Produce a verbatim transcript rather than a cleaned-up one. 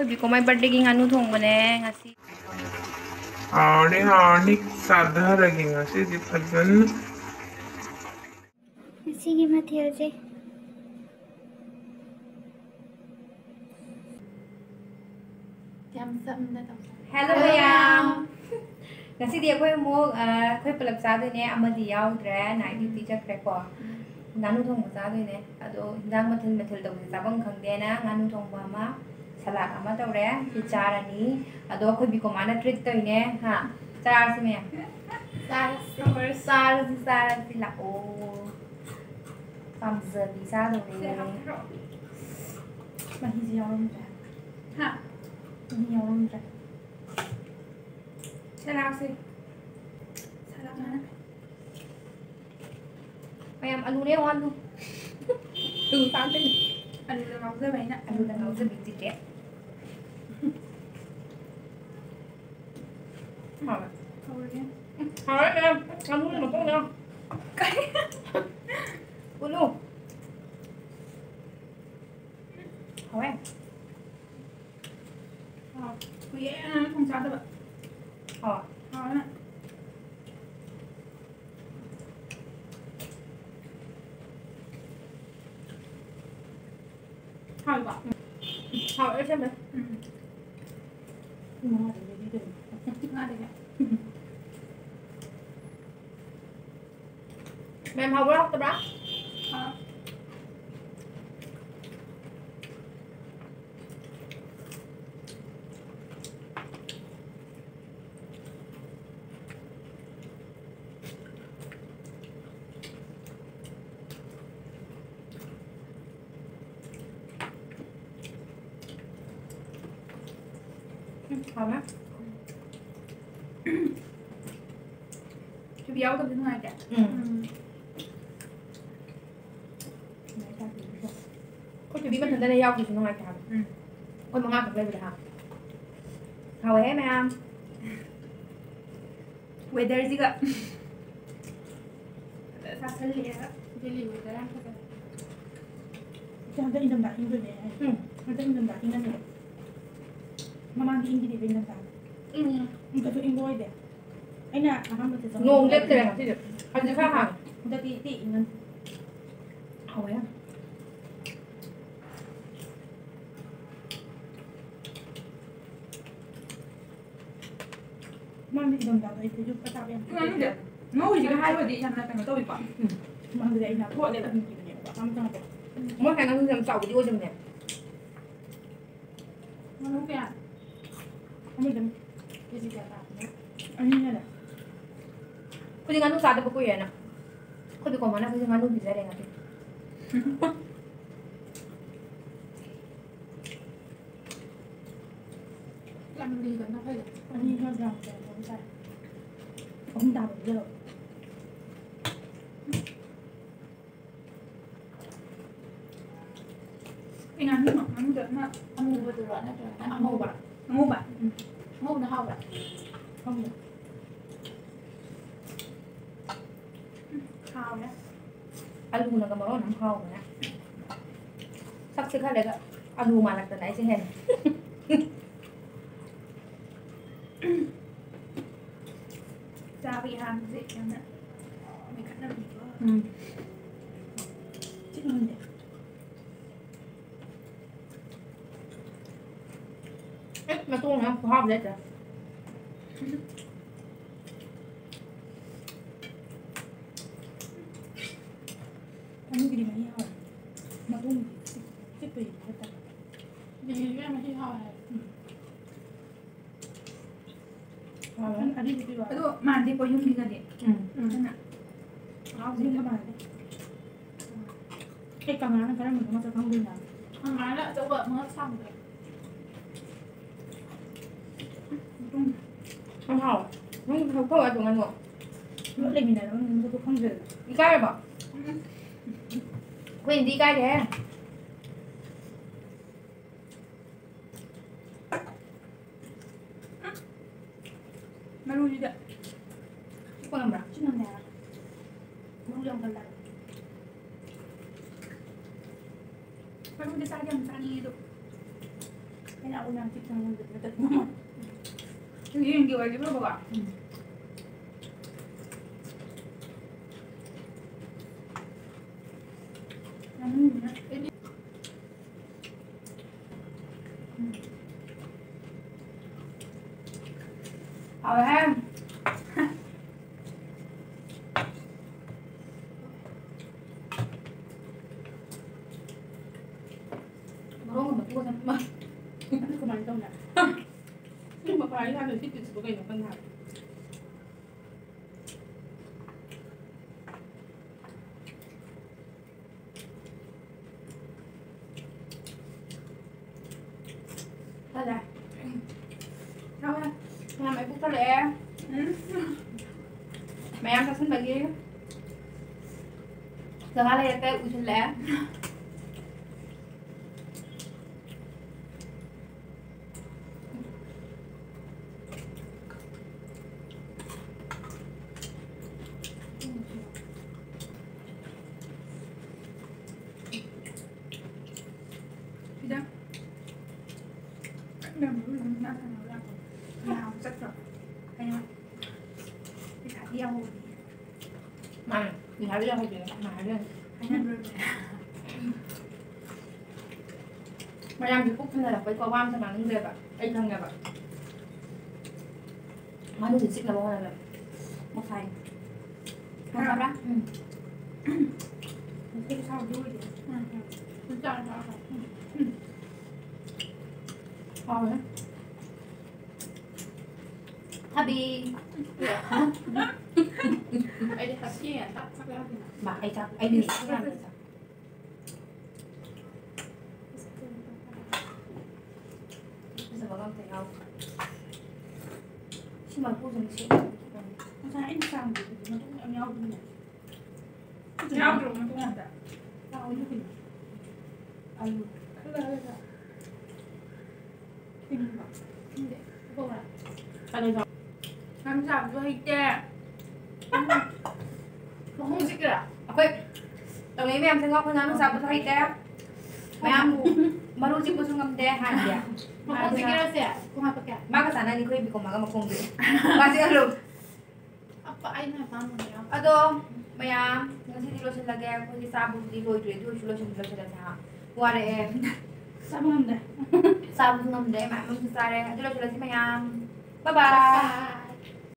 ꯕꯤꯀꯣꯃꯥꯏ ꯕꯥꯔꯗꯦꯒꯤ ꯉꯥꯅꯨ ꯊꯣꯡꯕꯅꯦ ꯉꯁꯤ꯫ ꯍꯥꯎꯔꯅꯤ, ꯍꯥꯎꯔꯅꯤ, ꯆꯥꯊꯔꯒꯦ ꯉꯁꯤꯗꯤ ꯐꯖꯅ꯫ ꯉꯁꯤꯒꯤ ꯃꯊꯦꯜꯁꯦ ꯌꯥꯝ ꯆꯝꯅ ꯇꯧꯖꯔꯦ꯫ Hello ꯃꯌꯥꯝ꯫ ꯉꯁꯤꯗꯤ ꯑꯩꯈꯣꯏ ꯑꯃꯨꯛ, ꯑ, ꯑꯩꯈꯣꯏ ꯄꯨꯂꯞ ꯆꯥꯗꯣꯏꯅꯦ, ꯑꯃꯗꯤ ꯌꯥꯎꯗ꯭ꯔꯦ, night duty ꯆꯠꯈ꯭ꯔꯦꯀꯣ꯫ ꯎꯝ꯫ ꯉꯥꯅꯨ ꯊꯣꯡꯕ ꯆꯥꯗꯣꯏꯅꯦ꯫ ꯑꯗꯣ ꯍꯤꯟꯖꯥꯡ ꯃꯊꯦꯜ ꯃꯊꯦꯜ ꯇꯧꯕꯁꯦ ꯆꯥꯐꯝ ꯈꯪꯗꯦꯅ ꯉꯥꯅꯨ ꯊꯣꯡꯕ ꯑꯃ, salad ꯑꯃ ꯇꯧꯔꯦ, ꯁꯤ ꯆꯥꯔꯅꯤ꯫ ꯑꯗꯣ ꯑꯩꯈꯣꯏ ꯕꯤꯀꯣꯃꯥꯅ treat ꯇꯧꯔꯤꯅꯦ꯫ ꯍꯥ? ꯆꯥꯔꯁꯤ ꯃꯌꯥꯝ꯫ ꯆꯥꯔꯁꯤ꯫ ꯆꯥꯔꯁꯤ, ꯆꯥꯔꯁꯤ, ꯂꯥꯛꯑꯣ꯫ ꯄꯥꯝꯖꯕꯤ ꯆꯥꯗꯧꯅꯦ꯫ ꯁꯦ, ꯍꯥꯞꯈ꯭ꯔꯣ꯫ ꯃꯍꯤꯁꯦ ꯌꯥꯎꯔꯝꯗ꯭ꯔꯦ꯫ ꯍꯥ? ꯃꯍꯤ ꯌꯥꯎꯔꯝꯗ꯭ꯔꯦ꯫ ꯁꯦ, ꯂꯥꯛꯁꯤ꯫ ꯁꯦ, ꯂꯥꯛ꯫ ꯃꯌꯥꯝ ꯑꯂꯨꯅꯦ, ꯌꯦꯡꯉꯣ, ꯑꯂꯨ꯫ ꯑꯂꯨ ꯆꯥꯗꯣꯏꯅꯤ꯫ ꯑꯂꯨꯗ ꯉꯥꯎꯖꯕ ꯑꯩꯅ꯫ ꯑꯂꯨꯗ ꯉꯥꯎꯖꯕꯤ ꯆꯤꯆꯦ꯫ ꯍꯥꯎꯋꯦ꯫ ꯍꯧꯔꯒꯦ꯫ ꯍꯥꯎꯋꯦ, ꯃꯌꯥꯝ꯫ ꯑꯂꯨꯒꯤ ꯃꯇꯨꯡꯗ꯫ ꯀꯩ? ꯎꯠꯂꯨ꯫ ꯍꯥꯎꯋꯦ꯫ ꯑꯥ, ꯀꯨꯏꯔꯦ ꯉꯥꯅꯨ ꯊꯣꯡ ꯆꯥꯗꯕ꯫ ꯍꯥꯎꯋꯦ꯫ ꯍꯥꯎꯋꯦ꯫ ꯍꯥꯎꯋꯦꯀꯣ? ꯎꯝ꯫ ꯍꯥꯎꯋꯦ, ꯑꯁꯦꯡꯕꯩ꯫ ꯎꯝ꯫ ꯉꯥꯗꯒꯤ꯫ ꯃꯦꯝ, ꯍꯥꯎꯕ꯭ꯔꯥ, ꯍꯥꯎꯇꯕ꯭ꯔꯥ? ꯍꯥꯎ꯫ ꯎꯝ, ꯍꯥꯎꯋꯦ꯫ ꯊꯣꯏꯕꯤ ꯌꯥꯎꯗꯕꯁꯦ ꯅꯨꯡꯉꯥꯏꯇꯦ꯫ ꯎꯝ꯫ ꯎꯝ꯫ ꯑꯩꯈꯣꯏ ꯊꯣꯏꯕꯤ ꯃꯊꯟꯇꯅ ꯌꯥꯎꯗ꯭ꯔꯤꯁꯦ ꯅꯨꯡꯉꯥꯏꯇꯦ ꯍꯥꯏꯕ꯫ ꯎꯝ꯫ ꯑꯩꯈꯣꯏ ꯃꯉꯥ ꯈꯛ ꯂꯩꯕꯗ ꯍꯥ꯫ ꯍꯥꯎꯋꯦꯍꯦ ꯃꯌꯥꯝ꯫ Weatherꯁꯤꯒ꯫ ꯆꯥꯁꯜꯂꯛꯑꯦ꯫ Delhi weather ꯌꯥꯝ ꯐꯖꯩ꯫ ꯏꯆꯦ, ꯍꯟꯗꯛ ꯏꯪꯊꯝꯊꯥ ꯏꯪꯗꯣꯏꯅꯦ ꯍꯥꯏ꯫ ꯎꯝ꯫ ꯍꯟꯗꯛ ꯏꯪꯊꯝꯊꯥ ꯏꯪꯉꯅꯤ꯫ ꯃꯃꯥꯡꯗꯤ ꯏꯪꯒꯤꯗꯤ ꯏꯪꯉꯝꯗꯥꯏ꯫ ꯎꯝ꯫ ꯍꯟꯗꯛꯁꯨ ꯏꯪꯕ ꯑꯣꯏꯗꯦ꯫ ꯑꯩꯅ ꯑꯍꯥꯟꯕ ꯆꯠꯆꯕ ꯅꯣꯡ ꯃꯇꯝꯗ ꯂꯦꯞꯇ꯭ꯔꯦ ꯉꯁꯤꯗꯤ꯫ ꯍꯧꯖꯤꯛ ꯈꯔ ꯍꯥꯡꯉꯦ꯫ ꯍꯟꯗꯛꯇꯤ ꯏꯇꯤ ꯏꯪꯉꯝ꯫ ꯍꯥꯎꯋꯦ ꯌꯥꯝ꯫ ꯃꯥꯅ ꯏꯪꯊꯝꯊꯥꯗ ꯑꯩ ꯐꯩꯖꯨꯞꯀ ꯆꯥꯕ ꯌꯥꯝ ꯉꯥꯅꯨꯁꯦ ꯉꯧꯔꯤꯁꯤꯒ ꯍꯥꯏꯔꯨꯔꯗꯤ ꯌꯥꯝꯅ ꯀꯩꯅꯣ ꯇꯧꯋꯤꯀꯣ꯫ ꯎꯝ꯫ ꯃꯃꯥꯡꯗꯗꯤ ꯑꯩꯅ ꯊꯣꯠꯂꯦ ꯊꯝꯈꯤꯕꯅꯦꯕ ꯃꯆꯥ ꯃꯆꯥ ꯉꯥꯛꯇ꯫ ꯃꯣꯏ ꯉꯥꯅꯨꯁꯦ ꯌꯥꯝ ꯆꯥꯎꯕꯗꯤ ꯑꯣꯏꯗꯕꯅꯦ꯫ ꯉꯥꯅꯨ ꯀꯌꯥ? ꯑꯃꯗꯪ꯫ ꯀꯦꯖꯤ ꯀꯌꯥ ꯇꯥꯔꯒꯦ? ꯑꯅꯤ ꯍꯦꯜꯂꯦ꯫ ꯑꯩꯈꯣꯏꯗꯤ ꯉꯥꯅꯨ ꯆꯥꯗꯕ ꯀꯨꯏꯔꯦꯅ꯫ ꯑꯩꯈꯣꯏꯗꯤ ꯀꯣꯃꯅ ꯑꯩꯈꯣꯏꯁꯨ ꯉꯥꯅꯨ ꯄꯤꯖꯔꯦ ꯉꯁꯤ꯫ ꯌꯥꯝ ꯂꯤꯕꯅ ꯐꯩꯗ꯫ ꯑꯅꯤ ꯈꯔ ꯌꯥꯝ ꯆꯥꯏ, ꯑꯍꯨꯝ ꯆꯥꯏ꯫ ꯑꯍꯨꯝ ꯇꯥꯕ ꯄꯤꯖꯔꯣ꯫ ꯀꯩ ꯉꯥꯅꯨꯅꯣ? ꯉꯥꯅꯨꯗ ꯑꯃ ꯑꯃꯨꯕꯗꯨꯔꯣ ꯅꯠꯇ꯭ꯔꯒꯅ ꯑꯉꯧꯕ? ꯑꯉꯧꯕ? ꯎꯝ꯫ ꯑꯉꯧꯕꯅ ꯍꯥꯎꯕ꯭ꯔꯥ? ꯈꯪꯗꯦ꯫ ꯎꯝ, ꯍꯥꯎꯔꯦ꯫ ꯑꯂꯨꯅꯒ ꯃꯔꯣꯟ ꯑꯃ ꯍꯥꯎꯕꯅꯦ꯫ ꯁꯛꯁꯦ ꯈꯜꯂꯒ ꯑꯂꯨ ꯃꯥꯜꯂꯛꯇꯅ ꯑꯩꯁꯦ ꯍꯦꯟꯅ꯫ ꯆꯥꯕꯒꯤ ꯍꯥꯟꯕꯁꯦ ꯌꯥꯝꯅ ꯃꯦꯟꯈꯠꯅꯕꯅꯤꯀꯣ꯫ ꯎꯝ꯫ ꯆꯤꯛꯃꯟꯗꯦ꯫ ꯑꯦ, ꯃꯇꯣꯡ ꯌꯥꯝ ꯈꯨꯍꯥꯎ ꯂꯩꯇ꯭ꯔꯦ꯫ ꯉꯥꯅꯨꯒꯤꯗꯤ ꯃꯍꯤ ꯍꯥꯎꯋꯦ꯫ ꯃꯇꯣꯡꯗꯤ ꯆꯤꯛ-, ꯆꯤꯛꯄꯩꯗꯤ ꯈꯔ ꯇꯜꯂꯦ꯫ ꯌꯦꯟꯒꯤꯗꯤ ꯌꯥꯝ ꯃꯍꯤ ꯍꯥꯎꯋꯦ ꯍꯥꯏ꯫ ꯎꯝ꯫ ꯍꯥꯎꯋꯦ꯫ ꯑꯗꯨꯗꯤ ꯄꯤꯕ꯫ ꯑꯗꯣ ꯃꯥꯟꯗꯦꯀꯣ ꯌꯨꯝꯒꯤꯒꯗꯤ꯫ ꯎꯝ꯫ ꯎꯝ꯫ ꯑꯗꯨꯅ ꯃꯍꯥꯎꯁꯦ ꯌꯨꯝꯒ ꯃꯥꯟꯅꯗꯦ꯫ ꯑꯩ ꯀꯪꯂꯥꯅ ꯀꯔꯝꯕꯅꯣ ꯃꯁꯛ ꯈꯪꯗꯣꯏꯅꯣ? ꯀꯪꯂꯥꯅ ꯑꯆꯧꯕ ꯃꯉꯛ ꯁꯥꯡꯕꯗꯣ꯫ ꯎꯝ꯫ ꯌꯥꯝ ꯍꯥꯎꯋꯦ꯫ ꯅꯪ ꯄꯨꯊꯣꯛ ꯊꯣꯛꯑꯣ ꯑꯗꯨ ꯉꯥꯅꯨ꯫ ꯄꯨꯂꯞ ꯂꯩꯃꯤꯟꯅꯔꯒ ꯃꯁꯛꯇꯣ ꯈꯪꯗ꯭ꯔꯦꯗꯅ꯫ ꯏꯀꯥꯏꯔꯕꯣ? ꯎꯝ꯫ ꯑꯩꯈꯣꯏꯅꯗꯤ ꯏꯀꯥꯏꯔꯦꯍꯦ꯫ ꯃꯔꯨꯁꯤꯗ ꯆꯤꯛꯄ ꯉꯝꯕ꯭ꯔꯥ? ꯆꯤꯛ ꯉꯝꯃꯦ ꯍꯥꯏꯕ꯫ ꯃꯔꯨ ꯌꯥꯝ ꯀꯜꯂꯦ ꯍꯥꯏꯕ꯫ ꯃꯔꯨꯗꯤ ꯆꯥꯗꯤ ꯌꯥꯝ ꯆꯥꯅꯤꯡꯉꯦ ꯑꯗꯣ꯫ ꯑꯩꯅ ꯑꯩꯈꯣꯏ ꯌꯥꯝ ꯆꯤꯛꯇꯅ ꯉꯝꯗꯗꯅ ꯇꯠꯄ꯫ ꯌꯦꯟꯒꯤ ꯑꯣꯏꯔꯗꯤ ꯐꯕꯀꯣ꯫ ꯎꯝ꯫ ꯉꯥꯅꯨꯅꯤꯅ꯫ ꯎꯝ꯫ ꯍꯥꯎꯋꯦꯍꯦ꯫ ꯃꯔꯣꯡꯒ ꯃꯇꯨꯒ ꯆꯞ ꯃꯥꯟꯅꯩ꯫ ꯑꯗꯨ ꯀꯃꯥꯏꯅ ꯇꯧꯅꯤ? ꯁꯤ ꯃꯄꯥ ꯌꯥꯗ꯭ꯔꯦ, ꯁꯤ ꯄꯤꯁꯁꯤꯕꯨ ꯀꯩꯅꯣ ꯈꯪꯗꯦ ꯍꯥꯏꯕ꯫ ꯐꯔꯦ꯫ ꯐꯔꯦ꯫ ꯃꯌꯥꯝ ꯑꯩ ꯄꯨꯛ ꯊꯜꯂꯛꯑꯦ꯫ ꯎꯝ꯫ ꯃꯌꯥꯝ ꯆꯥꯁꯤꯟꯕꯒꯤ ꯖꯒꯥ ꯂꯩꯔꯛꯇꯦ, ꯎꯏꯁꯤꯜꯂꯛꯑꯦ꯫ ꯁꯤꯗ ꯀꯟꯅ ꯃꯔꯨ ꯑꯗꯨꯝ ꯅꯥꯟꯊꯅꯕ ꯂꯥꯛꯄ ꯌꯥꯕ ꯆꯠꯇ꯭ꯔꯣ? ꯑꯩꯅ ꯄꯩꯁꯥꯗꯤ ꯌꯥꯎꯍꯧꯕꯅꯤ꯫ ꯃꯥꯅꯦ, ꯄꯩꯁꯥꯗꯤ ꯌꯥꯎꯍꯧꯗꯦ, ꯀꯅꯥ ꯍꯥꯏꯕꯤꯔꯝꯃꯤ? ꯍꯥꯏꯅꯕꯤꯔꯝꯃꯦ꯫ ꯃꯌꯥꯝꯒꯤ ꯄꯨꯛ ꯊꯟꯅꯔꯛꯄꯩꯀꯣ, ꯋꯥ ꯑꯝꯇ ꯉꯥꯡꯅꯤꯡꯗ꯭ꯔꯦꯕ꯫ ꯑꯩ ꯈꯪꯉꯦꯕ꯫ ꯃꯅꯨꯡꯁꯦ ꯆꯤꯛꯅꯕ ꯍꯣꯠꯅꯕꯗ꯫ ꯃꯈꯥꯏ꯫ ꯍꯥꯎꯕ꯭ꯔꯥ? ꯎꯝ꯫ ꯃꯁꯤꯗꯤ ꯁꯥꯎꯗꯤ ꯑꯣꯏꯗꯦ꯫ ꯎꯝ, ꯎꯝ꯫ ꯆꯥꯔ ꯆꯥꯔ ꯆꯥꯔ꯫ ꯎꯝ꯫ ꯍꯥꯎꯋꯦ꯫ ꯊꯕꯤ꯫ ꯑꯩꯗꯤ ꯊꯕꯤ ꯉꯥꯛꯇ ꯆꯥꯛ ꯌꯥꯎꯗꯦ꯫ ꯃꯥ, ꯑꯩ ꯆꯥꯛ, ꯑꯩꯗꯤ ꯆꯥꯛ ꯌꯥꯝꯅ ꯆꯥ-, ꯐꯖꯕꯒ ꯑꯝꯇ ꯌꯥꯎꯗ꯭ꯔꯦ꯫ ꯁꯤ ꯃꯔꯨꯁꯤꯡꯁꯦ ꯉꯁꯥꯏ ꯑꯩꯅ ꯆꯥꯝꯕꯗꯨꯗꯤ ꯃꯇꯨꯡ ꯌꯥꯝ ꯌꯥꯎꯕꯅꯤꯅꯦ꯫ ꯌꯥꯎꯗ꯭ꯔꯣ ꯃꯇꯨꯡ ꯑꯝꯇ? ꯌꯥꯎꯋꯤ ꯀꯩꯅꯣ꯫ ꯑꯂꯨ꯫ ꯈꯜꯂ ꯈꯜꯂꯒ꯫ ꯊꯤꯟꯕ꯫ ꯈꯪꯗꯦ꯫ ꯀꯩꯗꯧꯔꯦ? ꯀꯩꯅꯣ ꯆꯥ-, ꯉꯥꯅꯨ ꯆꯥꯕꯁꯨ ꯍꯩꯇꯦ꯫ ꯃꯈꯣꯡ ꯆꯤꯛꯀꯦꯔꯥ? ꯑꯩꯈꯣꯏ ꯇꯧꯅꯩ ꯃꯌꯥꯝꯁꯦ ꯉꯥꯎ-, ꯑꯩꯈꯣꯏ ꯉꯥꯅꯨ ꯆꯥꯕꯁꯨ ꯍꯩꯇꯦ꯫ ꯃꯌꯥꯝ ꯃꯔꯨ ꯆꯤꯛꯄꯁꯨ ꯉꯝꯗꯦ ꯍꯥꯏꯗꯤ꯫ ꯃꯈꯣꯡ ꯆꯤꯛꯀꯦꯔꯁꯦ? ꯈꯣꯡ ꯍꯥꯞꯄꯛꯀꯦ꯫ ꯃꯥꯒ ꯆꯥꯟꯅꯅꯤ ꯑꯩꯈꯣꯏ ꯕꯤꯀꯣꯃꯥꯒ ꯃꯈꯣꯡꯗꯤ꯫ ꯃꯥ ꯆꯤꯛꯍꯜꯂꯨ꯫ ꯑꯄꯥ ꯑꯩꯅ ꯑꯄꯥꯝꯕꯅꯦ꯫ ꯑꯗꯣ ꯃꯌꯥꯝ, ꯉꯁꯤꯗꯤ ꯂꯣꯏꯁꯤꯜꯂꯒꯦ꯫ ꯑꯩꯈꯣꯏꯒꯤ ꯆꯥꯕꯕꯨꯗꯤ ꯂꯣꯏꯗ꯭ꯔꯦ, ꯑꯗꯨ ꯑꯣꯏꯔꯁꯨ ꯂꯣꯏꯁꯤꯟ ꯂꯣꯏꯁꯤꯜꯂꯁꯦ ꯍꯥ꯫ ꯋꯥꯔꯛꯑꯦ꯫ ꯆꯥꯕ ꯉꯝꯗꯦ꯫ ꯆꯥꯕꯁꯨ ꯉꯝꯗꯦ, ꯃꯌꯥꯝ ꯑꯃꯁꯨ ꯆꯥꯔꯦ꯫ ꯑꯗꯨ ꯂꯣꯏꯁꯤꯜꯂꯁꯤ ꯃꯌꯥꯝ꯫ ꯕꯥꯏ ꯕꯥꯏ꯫